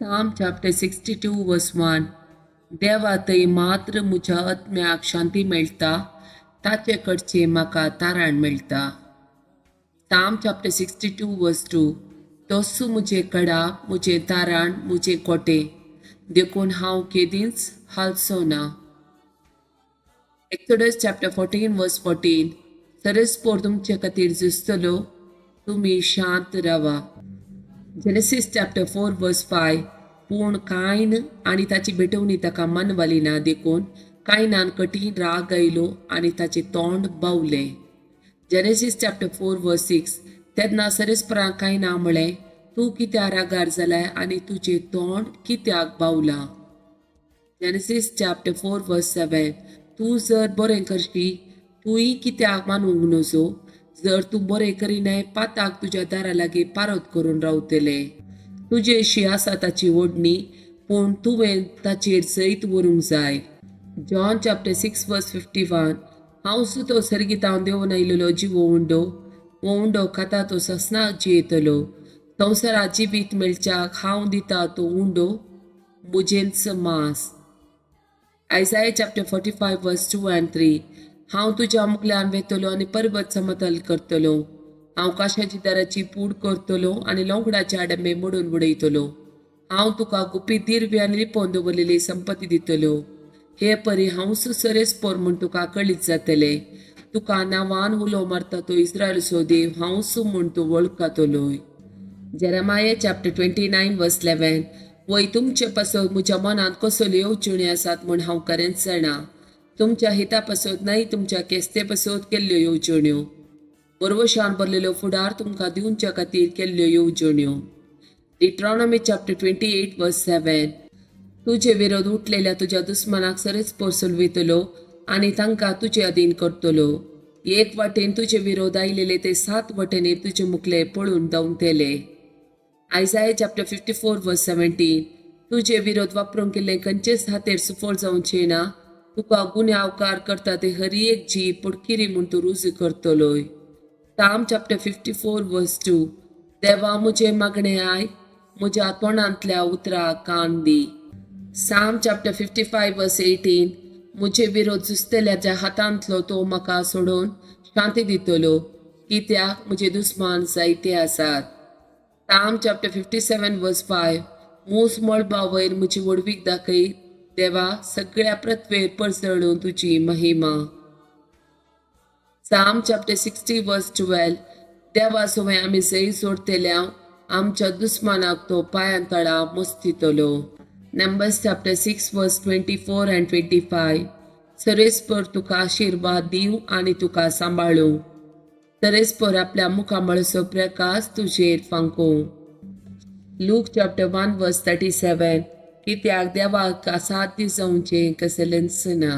Psalm chapter 62 verse 1. देवा थंय मात्र म्हज्या आत्म्याक शांती मेळटा, ताचे कडचे म्हाका तारण मेळटा. Psalm chapter 62 verse 2. तोसू म्हजें कडा, म्हजें तारण, म्हजें कोटें, देखून हांव केदींच हालचो ना. Exodus chapter 14 verse 14. सरस्पोर तुमचे खातीर झुजतलो, तुमी शांत रावा. Genesis chapter 4 verse 5. पूण कायन आनी ताची भेटवणी ताका मनवाली ना, देखून कायनान कठीण राग आयलो आनी ताचें तोंड बावलें. Genesis chapter 4 verse 6. तेन्ना सरस्परान कायना म्हळें, तूं कित्याक रागार जालाय आनी तुजें तोंड कित्याक बावलां? Genesis chapter 4 verse 7. तूं जर बरें करशी, तूंय कित्याक मानूंक नजो? जर तूं बरें करिनाय, पाताक तुज्या दारा लागीं पारत करून रावतले. तुजेशी आसा ताची ओडणी, पूण तुवें ताचेर जैत व्हरूंक जाय. John chapter 6 verse 51. हांव सुतो सर्गितावन देंवून आयलेलो जिवो उंडो. हो उंडो खाता तो ससनाक जियेतलो. संवसारात जिवीत मेळच्याक हांव दिता तो उंडो म्हजेंच मांस. Isaiah chapter 45 verse 2 and 3. हांव तुज्या मुखल्यान वेतलो आनी पर्वत समतल करतलो. हांव काशाची दाराची पूड करतलो आनी लोंगडाचे आडंबे मोडून उडयतलो. हांव तुका गुपीत दिर्वी आनी लिपोवन दवरलेली संपत्ती दितलो. हे परी हांव सरेस्पोर म्हूण तुका कळीत जातलें. तुका नांवान उलो मारता तो इस्रायलचो देव हांवच म्हूण तूं वळखतलोय. Jeremiah chapter 29 verse 11. वय, तुमचे पासत म्हज्या मनांत कसल्यो येवजण्यो आसात म्हूण हांव खरेंच जाणा. तुमच्या हिता पासत न्हय, तुमच्या केस्ते पासत केल्ल्यो येवजण्यो, बरवशान भरलेल्यो फुडार तुमकां दिवच्या खातीर केल्ल्यो येवजण्यो. Deuteronomy chapter 28 verse 7. तुजे विरोध उठलेल्या तुज्या दुस्मानाक सरेच पोरसलवितलो आनी तांकां तुजे अधीन करतलो. एक वाटेन तुजे विरोध आयलेले ते सात वटेनी तुजे मुखले पळून धांवतले. Isaiah chapter 54 verse 17. तुजे विरोध वापरूंक केल्ले खंयचेच हातेर सुफळ जावचे ना. तुका गुन्यांवकार करता ते हर एक जीव पोटकिरी म्हूण तूं रुजू करतलोय. Psalm chapter 54 verse 2. देवा, म्हजें मागणें आयक, म्हज्या तोंडांतल्या उतराक कान दी. Psalm chapter 55 verse 18. म्हजे विरोध झुजतल्याच्या हातांतलो तो म्हाका सोडोवन शांती दितलो, कित्याक म्हजे दुस्मान जायते आसात. Psalm chapter 57 verse 5. मूस मळबा वयर म्हजी व्हडवीक दाखय. देवा, सगळ्या पृथ्वेर परजळून तुजी महिमा. Psalm chapter 60 verse 12. देवा सवें आमी जैत जोडतेल्या, आमच्या दुस्मानाक तो पांयां तळा मस्तितलो. Numbers chapter 6 verse 24 and 25. सरेस्पर तुका आशिर्वाद दिवं आनी तुका सांबाळूं. सरेस्पर आपल्या मुखामळचो प्रकाश तुजेर फांकूं. Luke chapter 1 verse 37. कित्याक देवाक असाध्य जावचें कसलेंच ना.